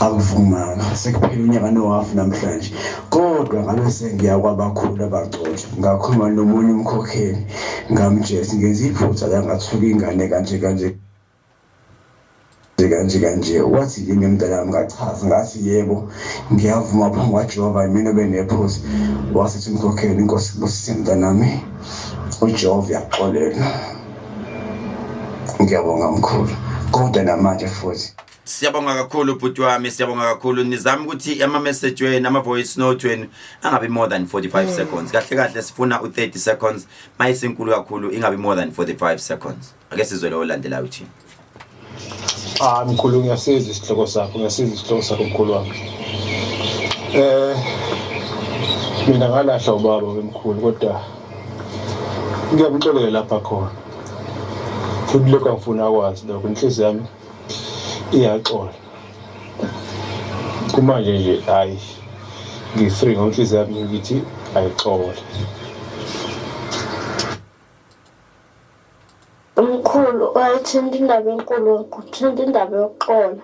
M: akuvumanga. Sekuphela unyaka nohafu namhlanje, kodwa ngabe sengiya kwabakhulu abagcotshwa, ngakhuluma nomunye umkhokheli, ngamtshela ukuthi ngenza iphutha la, ngathuka ingane kanje kanje kanje kanje. Wathi yini mntanami? Ngachaza, ngathi yebo, ngiyavuma phambi kwaJehova, yimina obenephutha. Wasethi umkhokheli, inkosi kubusise mntanami, uJehova uyakuxolela. Ngiyabonga mkhulu, kodwa namanje futhi
B: Siyabonga kakhulu bhuti wami, siyabonga kakhulu. Nizama ukuthi ama message wenu, ama voice note wenu angabi more than 45 seconds. Kahle kahle sifuna u30 seconds, mayisinkulu kakhulu ingabi more than 45 seconds. Ake sizwe lo olandelayo uthini.
N: Ah mkhulu, ngiyasizwa isihloko sakho, ngiyasizwa isihloko sakho mkhulu wami. Mina ngalahla ubaba wemkhulu, kodwa ngiyamxolela lapha khona. Futhi lokho angifuni akwazi lokho, inhliziyo yami iyaxola. Kumanje nje hayi ngi-free ngoba inhliziyo yami ngithi ayixole.
J: Umkhulu wayethinta indaba enkulu, kuthinta indaba yokuxola.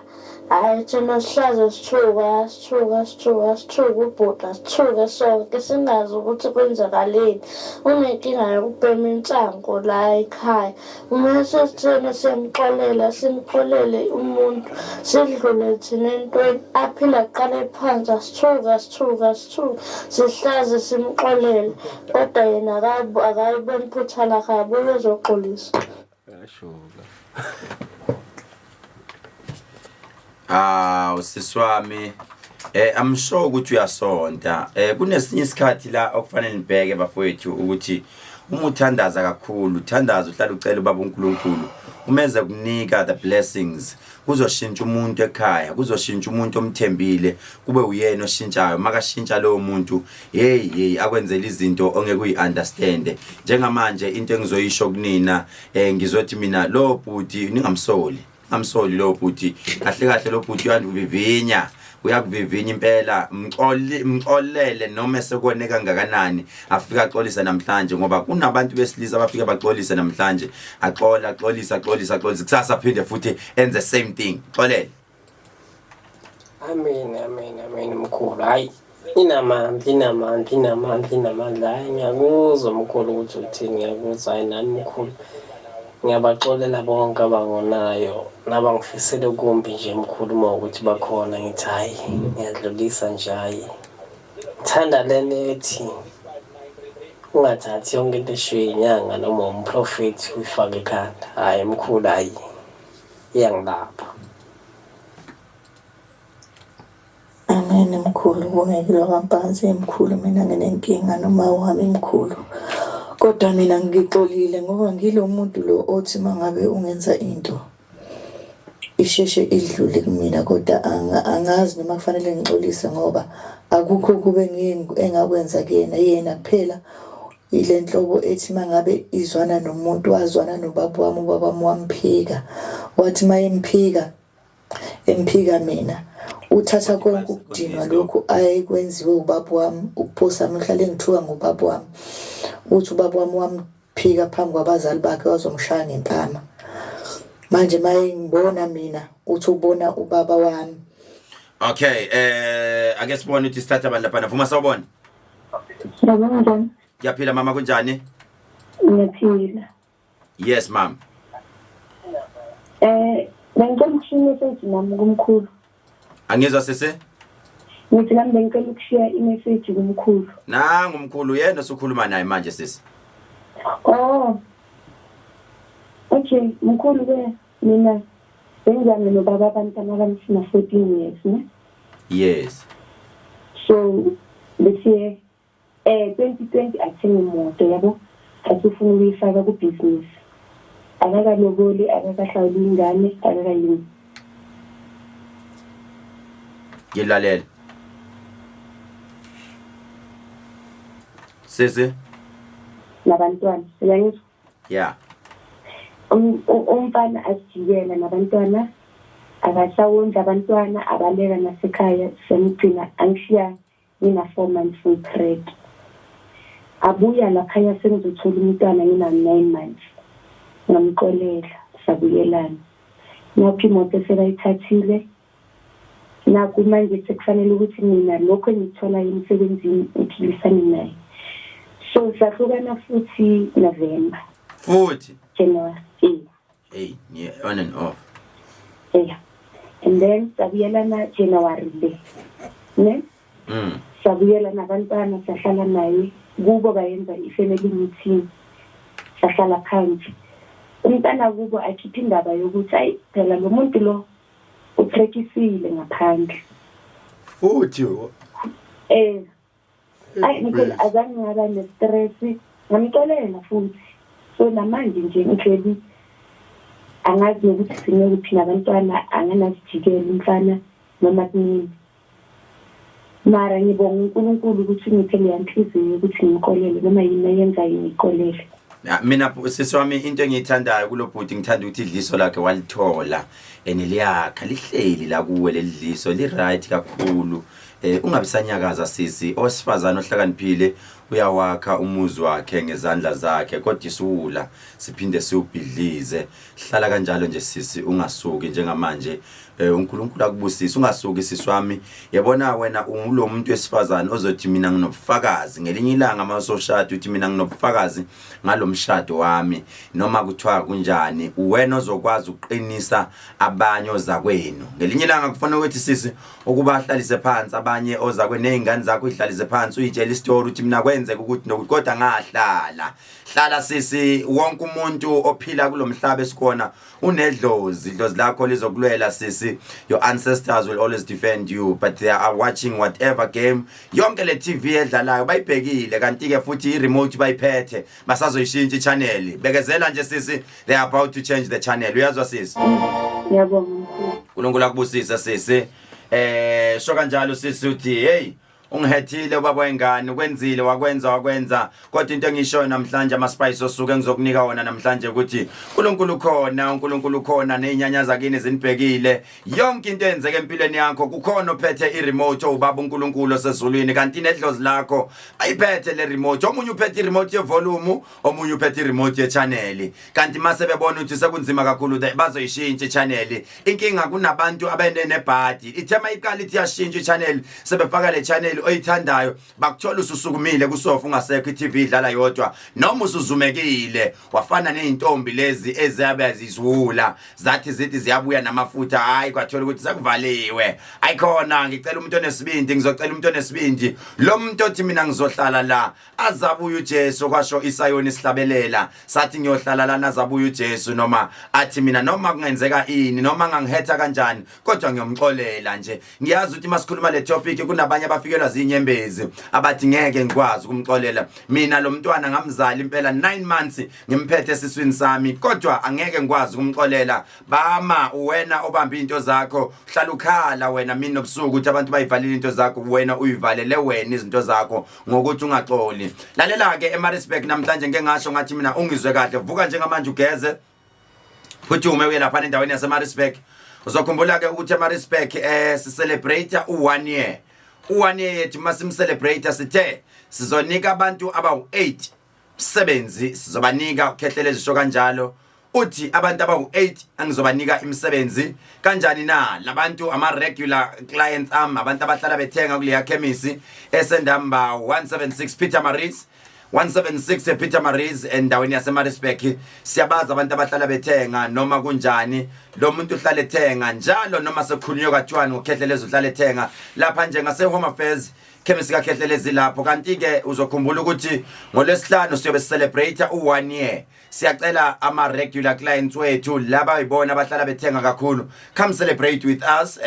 J: Hhayi, thina sihlaze sithuka, sithuka, sithuka, sithuka ubhuti, sithuke sonke singazi ukuthi kwenzakaleni. Unenkinga yokubhema insangu la ekhaya. Uma sesithena siyamxolela, simxolele umuntu, sidlule thina entweni, aphinde aqale phansi, asithuka, sithuka, sithuka, sihlaze simxolele. Kodwa yena akayiboni iphutha lakhe, akabuye ezoxolisa.
O: Yashuka.
B: Ah, usisi wami, I'm sure ukuthi uyasonta. Kunesinye isikhathi la okufanele nibheke bafowethu ukuthi uma uthandaza kakhulu, uthandaza uhlala ucela ubaba uNkulunkulu umeze kunika the blessings, kuzoshintsha umuntu ekhaya, kuzoshintsha umuntu omthembile, kube uyena oshintshayo. Makashintsha lowo muntu, hey hey, akwenzela izinto ongeke uyi-understand. Njengamanje into engizoyisho kunina, ngizothi mina lo bhuti ningamsoli, ningamsoli lo bhuti. Kahle kahle lo bhuti uyandivivinya, uyakuvivinya impela. Mxolele noma esekone kangakanani, afika axolisa namhlanje, ngoba kunabantu besilisa abafika baxolise namhlanje, axola, axolisa, axolisa, axolisa, kusasa aphinde futhi enze same thing. Xolele.
P: Amen, amen, amen mkhulu. Hayi, inamandla, inamandla, inamandla, inamandla. Hayi, ngiyakuzwa mkhulu ukuthi uthini, ngiyakuzwa. Hayi nami mkhulu, ngiyabaxolela bonke abangonayo nabangifisele kumbi nje mkhulu, uma ukuthi bakhona, ngithi hayi ngiyadlulisa nje. Hayi, ngithanda lena ethi ungathathi yonke into eshiwe inyanga noma umprofethi uyifake ekhanda. Hayi mkhulu, hayi iyangilapha.
Q: Amen mkhulu, kungekile kwampansi mkhulu. Mina nginenkinga noma wami mkhulu, kodwa mina ngixolile ngoba ngilo muntu lo othi mangabe ungenza into isheshe idlule kumina, kodwa angazi noma kufanele ngixolise ngoba akukho kube engakwenza kuyena. Yena kuphela ile nhlobo ethi mangabe izwana nomuntu, wazwana nobaba wami, ubaba wami wamphika, wathi mayemphika emphika mina, uthatha konke ukudinwa lokhu ayekwenziwe ubaba wami, ukuphosa mina, uhlale engithuka ngobaba wami, uthi ubaba wami wamphika phambi kwabazali bakhe, wazomshaya ngempama. Manje maye ngibona mina, uthi ubona ubaba wami.
B: Okay, ake sibone ukuthi sithatha abantu lapha. Vuma, sawubona.
R: Yebo, njani?
B: Ngiyaphila mama, kunjani?
R: Ngiyaphila.
B: Yes ma'am.
R: Bengicela ukushiya imessage nami kumkhulu.
B: Angizwa sisi?
R: Ngithi nami bengicela ukushiya imessage kumkhulu.
B: Nangu umkhulu yena osukhuluma naye manje sisi.
R: Oh. Okay, mkhulu ke mina bengizame nobaba abantwana bami sina 14 years, ne?
B: Yes.
R: So this year 2020 athenga imoto yabo, asifuna ukuyifaka ku business. Akakaloboli, akakahlawuli ingane, akakayini.
B: Ngilalela. Sisi?
R: Nabantwana, uyangizwa?
B: Yeah.
R: Umfana asijikela nabantwana, akasawondla abantwana, abaleka nasekhaya, semgcina angishiya ngina 4 months ngipreg. Abuya laphaya sengizothola umntwana ngina 9 months. Ngamxolela, sabuyelana. Nakho imoto sebayithathile, nakho manje sekufanele ukuthi mina lokho engikutholayo emsebenzini ngiphilisane naye. So sahlukana futhi November.
B: Futhi
R: January.
B: Hey, yeah, on and off.
R: Yeah. And then sabuyelana January le. Ne? Sabuyela nabantwana, sahlala naye kubo, bayenza i-family meeting, sahlala phansi. Umntana kubo akhipha indaba yokuthi ayi phela lo muntu lo utrekisile ngaphandle.
B: Futhi
R: Ayi mkhulu, azange ngaba ne-stress, ngamxolela futhi. So namanje nje ngihleli, angazi nokuthi sine kuphi nabantwana, anganasijikela umfana noma kunini. Mara ngibonga uNkulunkulu ukuthi ngiphe leya nhliziyo ukuthi ngimxolele, noma yini ayenzayo ngixolele.
B: Mina sisi wami, into engiyithandayo kulo bhuti, ngithanda ukuthi idliso lakhe walithola and liyakha lihleli la kuwe. Leli dliso li-right kakhulu. Ungabisanyakaza sisi. Owesifazane ohlakaniphile uyawakha umuzi wakhe ngezandla zakhe, kodwa isiwula siphinde siwubhidlize. Hlala kanjalo nje sisi, ungasuki njengamanje. UNkulunkulu akubusise, ungasuki sisi wami. Yabona wena ungulo muntu wesifazane ozothi mina nginobufakazi ngelinye ilanga masoshada, uthi mina nginobufakazi ngalomshado wami, noma kuthiwa kunjani. Uwena ozokwazi ukuqinisa abanye ozakwenu ngelinye ilanga. Kufanele ukuthi sisi ukuba ahlalise phansi abanye ozakwenu nezingane zakho, uyihlalise phansi, uyitshele isitori ukuthi mina kwenzeka ukuthi nokuthi, kodwa ngahlala. Hlala sisi. Wonke umuntu ophila kulomhlaba esikhona unedlozi. Idlozi lakho lizokulwela sisi. Your ancestors will always defend you, but they are watching whatever game. Yonke le TV edlalayo bayibhekile, kanti ke futhi i-remote bayiphethe, basazoyishintsha i-channel. Bekezela nje sisi, they are about to change the channel. Uyazwa sisi?
R: Ngiyabonga mkhulu.
B: uNkulunkulu akubusise sisi. Sho kanjalo sisi, uthi hey, ungihethile ubaba wengane, ukwenzile, wakwenza, wakwenza, kodwa into engishoyo namhlanje, ama-spice osuke ngizokunika wona namhlanje, ukuthi uNkulunkulu khona, uNkulunkulu khona, nezinyanya zakini zinibhekile. Yonke into eyenzeka empilweni yakho, kukhona ophethe i-remote, owubaba uNkulunkulu osezulwini, kanti nedlozi lakho ayiphethe le remote. Omunye uphethe i-remote ye-volume, omunye uphethe i-remote ye-channel, kanti mase bebona ukuthi sekunzima kakhulu, bazoyishintsha i-channel. Inkinga kunabantu abenenebhadi, ithema iqala ithi yashintsha i-channel, sebefaka le channel oyithandayo, bakuthola ususukumile kusofa, ungasekho, i-TV idlala yodwa, noma usuzumekile wafana nezintombi lezi eziyabe ziziwula, zathi zithi ziyabuya namafutha, hayi, kwathola ukuthi sekuvaliwe. Ayikhona, ngicela umuntu onesibindi, ngizocela umuntu onesibindi, lo muntu othi mina ngizohlala la azabuya uJesu. Kwasho iSayoni sihlabelela sathi ngiyohlala lana azabuya uJesu, noma athi mina noma kungenzeka ini, noma ngangihetha kanjani, kodwa ngiyomxolela nje. Ngiyazi ukuthi masikhuluma le topic kunabanye abafikelwa zinyembezi, abathi ngeke ngikwazi ukumxolela mina lo mntwana, ngamzala impela 9 months ngimphethe esiswini sami, kodwa angeke ngikwazi ukumxolela. Bama uwena obamba into zakho, hlala ukhala wena mini nobusuku ukuthi abantu bayivalile into zakho. Wena uyivalele wena izinto zakho ngokuthi ungaxoli. Lalela ke, eMaritzburg namhlanje ngeke ngasho ngathi mina ungizwe kahle. Vuka njengamanje, ugeze, phuthume uye lapha endaweni yaseMaritzburg. Uzokhumbula ke ukuthi eMaritzburg si celebrate u1 year. U1 year yethu masim celebrate, sithe sizonika abantu abawu8 umsebenzi, sizobanika ukhehlele ezisho kanjalo. Uthi abantu abawu-8 angizobanika imisebenzi kanjani na labantu? Ama-regular clients ami, abantu abahlala bethenga kuleya khemisi esendamba 176 Peter Maris, 176 ePeter Maris endaweni yaseMaritzburg. Siyabazi abantu abahlala bethenga noma kunjani. Lo muntu uhlala ethenga njalo, noma sekukhulunywe kwathiwani ngokhehlelezi, uhlala ethenga lapha nje ngase-Home Affairs, khemisi kaKhehlelezi lapho. Kanti-ke uzokhumbula ukuthi ngolwesihlanu siyobe celebrate u-1 year. Siyacela ama-regular clients wethu laba yibona abahlala bethenga kakhulu, come celebrate with us.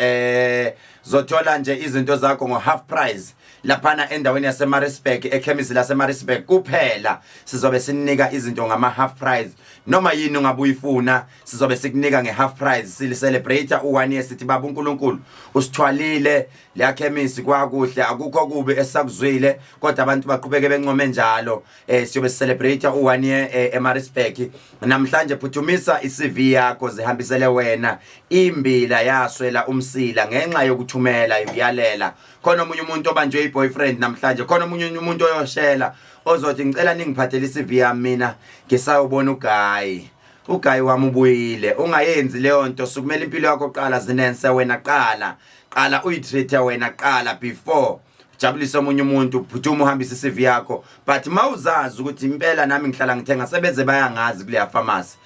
B: Zothola nje izinto zakho ngo-half price laphana endaweni yaseMaritzburg, ekhemisi laseMaritzburg kuphela. Sizobe sinika izinto ngama-half price, noma yini ungabe uyifuna sizobe sikunika nge-half price. Sili-celebrate u-1 year, sithi baba uNkulunkulu usithwalile leya khemisi kwakuhle, akukho kubi esakuzwile, kodwa abantu baqhubeke bencome njalo. Siyobe celebrate u1 year eMaritzburg namhlanje. Phuthumisa iCV yakho, zihambisele wena. Imbila yaswela umsila ngenxa yokuthumela ikuyalela. Khona omunye umuntu obanjwe iboyfriend namhlanje, khona omunye umuntu oyoshela ozothi ngicela ningiphathele iCV yami, mina ngisayobona uguy. Ugayi wami ubuyile. Ungayenzi leyo nto, sukumela impilo yakho qala, zinense wena qala. Qala uyitreat wena qala before ujabulise omunye umuntu, phuthuma uhambise iCV yakho. But mawuzazi ukuthi impela nami ngihlala ngithenga, sebeze bayangazi kuleya pharmacy.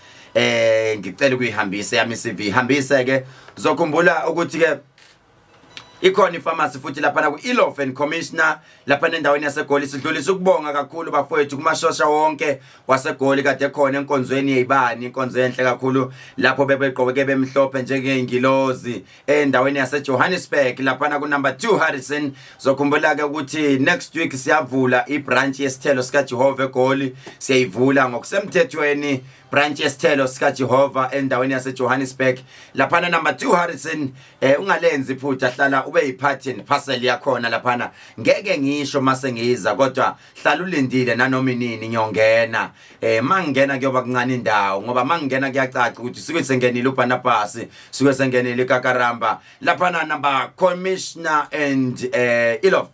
B: Ngicela ukuyihambisa yami iCV. Hambise ke. Uzokhumbula ukuthi ke ikhona ipharmacy futhi lapha ku Elof and Commissioner lapha endaweni yaseGoli. Sidlulisa ukubonga kakhulu bafowethu kumashosha wonke waseGoli kade khona enkonzweni yezibani, inkonzo enhle kakhulu lapho bebegqoke bemhlophe njengezingilozi endaweni yaseJohannesburg lapha ku number 2 Harrison. Zokhumbula ke ukuthi next week siyavula ibranch yesithelo sika Jehova eGoli, siyayivula ngokusemthethweni branch yesithelo sika Jehova endaweni yaseJohannesburg laphana number 2 Harrison. Ungalenzi iphutha, hlala ube yipart and parcel yakhona laphana. Ngeke ngisho mase ngiza, kodwa hlala ulindile nanoma inini ngiyongena. Mangingena kuyoba kuncane indawo, ngoba mangingena kuyacaca ukuthi suke sengenile uBarnabas, suke sengenile iKakaramba laphana number Commissioner and Ilof.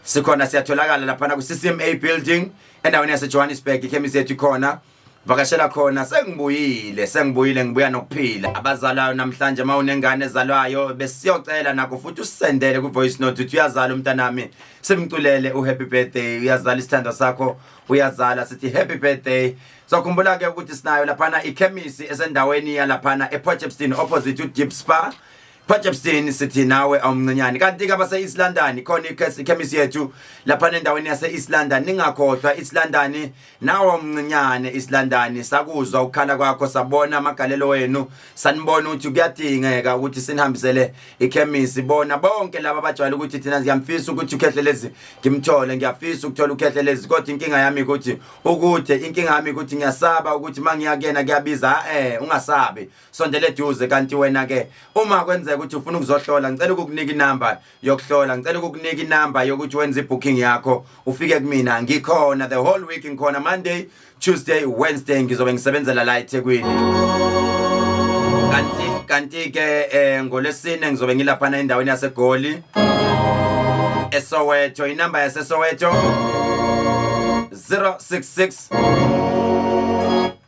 B: Sikhona, siyatholakala laphana ku CCMA building endaweni yase Johannesburg. Ikhemisi yethu ikhona, vakashela khona. Sengibuyile, sengibuyile, ngibuya nokuphila. Abazalayo namhlanje, mawunengane ezalwayo, besiyocela nakho futhi usendele ku voice note uthi uyazala umntanami, simculele u happy birthday. Uyazala isithandwa sakho, uyazala, sithi happy birthday. Sokhumbula ke ukuthi sinayo laphana ikhemisi esendaweni yalaphana ePort opposite uDeep Spa, Potchefstroom. Sithi nawe awumncinyane. Kanti ke abase East London, khona ikhemisi yethu lapha endaweni yase East London. Ningakhohlwa East London, nawe awumncinyane East London. Sakuzwa ukukhala kwakho, sabona amagalelo wenu, sanibona ukuthi kuyadingeka ukuthi sinihambisele ikhemisi. Bona bonke laba abajwayele ukuthi thina ngiyamfisa ukuthi uKhehlelezi ngimthole, ngiyafisa ukuthola uKhehlelezi, kodwa inkinga yami ukuthi ukude, inkinga yami ukuthi ngiyasaba ukuthi mangiya kuyena kuyabiza. Ungasabi, sondele eduze. Kanti wena ke, uma kwenzeka ukuthi ufuna ukuzohlola, ngicela ukukunika inamba yokuhlola, ngicela ukukunika inamba yokuthi wenze ibooking yakho, ufike kumina. Ngikhona the whole week, ngikhona Monday, Tuesday, Wednesday, ngizobe ngisebenzela la eThekwini. Kanti ke ngolesine ngizobe ngilaphana endaweni yaseGoli, eSoweto. Inamba yaseSoweto 066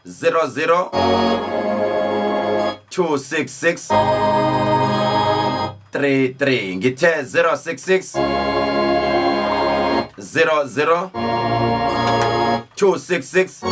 B: 00 266 33. Ngithe 066 00 266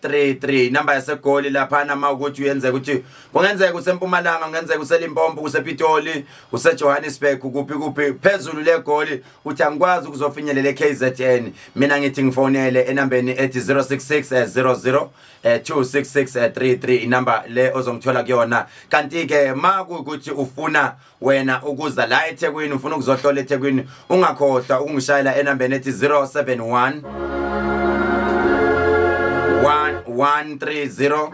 B: 33, inamba yaseGoli laphana. Uma ukuthi uyenzeka ukuthi kungenzeka usempumalanga, kungenzeka useLimpopo, usePitoli, useJohannesburg, kuphi kuphi phezulu leGoli, uthi angikwazi ukuzofinyelela eKZN, mina ngithi ngifonele enambeni ethi 066 00 266 33, inamba le ozongithola kuyona. Kanti ke makukuthi ufuna wena ukuza la eThekwini, ufuna ukuzohlola eThekwini, ungakhohlwa ukungishayela enambeni ethi 071 1130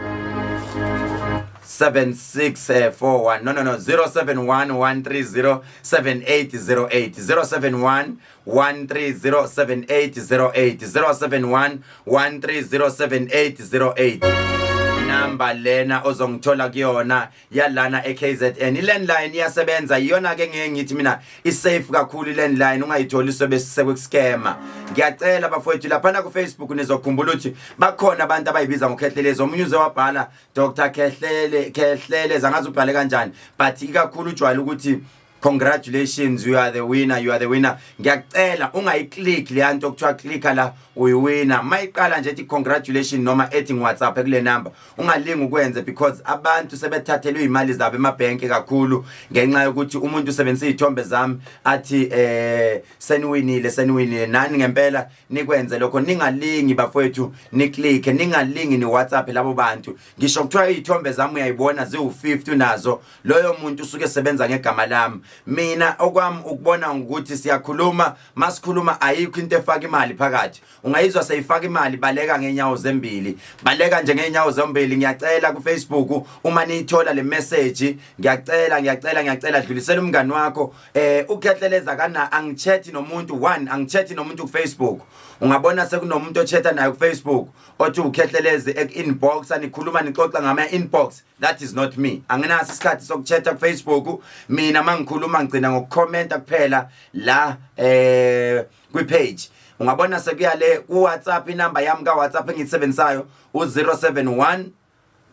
B: 7641. No, no, no, 071 130 7808, 071 130 7808, 071 130 7808, namba lena ozongithola kuyona yalana eKZN. I-landline iyasebenza, iyona ke ngeke ngithi mina i-safe kakhulu i-landline, ungayitholi sobe sekuskema. Ngiyacela bafowethu laphana ku Facebook, nizokhumbula ukuthi bakhona abantu abayibiza ngoKhehlelezi. Omunye uze wabhala Dr Khehlele, Khehlelezi, angazi ubhale kanjani, but ikakhulu ujwayele ukuthi congratulations, you are the winner, you are the winner. Ngiyacela ungayiclick leya nto okuthiwa clicka la, uyiwina. Mayiqala nje ethi congratulations noma ethi ngiWhatsApp kule number, ungalingi ukwenze, because abantu sebethathelwe imali zabo emabhenki kakhulu ngenxa yokuthi umuntu usebenzisa izithombe zami athi seniwinile, seniwinile. Nani ngempela nikwenze lokho, ningalingi bafowethu niclick, ningalingi ni WhatsApp labo bantu. Ngisho kuthiwa izithombe zami uyayibona ziwu50 unazo, loyo muntu usuke esebenza ngegama lami. Mina okwami ukubona ukuthi siyakhuluma, masikhuluma ayikho into efaka imali phakathi. Ungayizwa seyifaka imali, baleka ngenyawo zembili, baleka nje ngenyawo zombili. Ngiyacela ku Facebook, uma niyithola le message, ngiyacela, ngiyacela, ngiyacela, dlulisela umngani wakho. UKhehleleza kana angichethi nomuntu one, angichethi nomuntu ku Facebook. Ungabona sekunomuntu ochatha naye ku Facebook othi uKhehlelezi, ek-inbox, anikhuluma nixoxa ngama inbox, that is not me. Anginaso isikhathi sokuchatha ku Facebook mina. Mangikhuluma ngigcina ngokukhomenta kuphela la kwi page. Ungabona sekuya le ku WhatsApp, inamba yami ka WhatsApp engiyisebenzisayo u071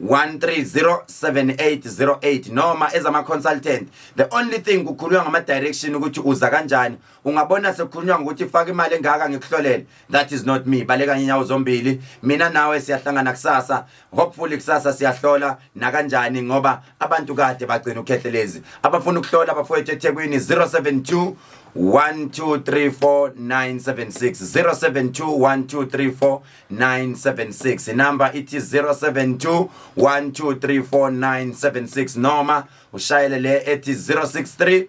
B: 1307808, noma ezama consultant. The only thing, kukhulunywa ngama direction ukuthi uza kanjani. Ungabona sekukhulunywa ngokuthi faka imali engaka ngikuhlolele, that is not me. Baleka inyawo zombili. Mina nawe siyahlangana kusasa, hopefully kusasa siyahlola nakanjani, ngoba abantu kade bagcina uKhehlelezi abafuna ukuhlola. Bafowethu eThekwini, 072 1234976, 072 1234976. Inamba ithi 072 1234976, noma ushayele le ethi 063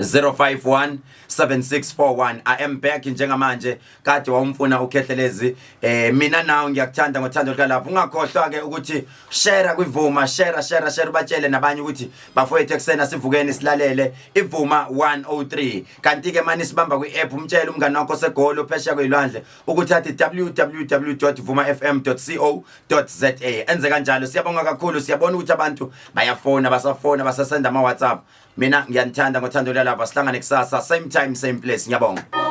B: 051 7641. I am back njengamanje. Kade wawumfuna uKhehlelezi. Mina nawe ngiyakuthanda ngothando lukalapho. Ungakhohlwa ke ukuthi share kwivuma, share, share, share, ubatshele nabanye ukuthi bafowethu ekusena sivukeni silalele ivuma 103. Kanti ke mani sibamba kwi-app, umtshele umngane wakho segolo phesheya kwelwandle ukuthi athi www.vumafm.co.za, enze kanjalo. Siyabonga kakhulu. Siyabona ukuthi abantu bayafona, basafona, basasenda ama-WhatsApp. Mina ngiyanithanda ngothando lwalapha. Sihlangane kusasa, same time, same place. Ngiyabonga.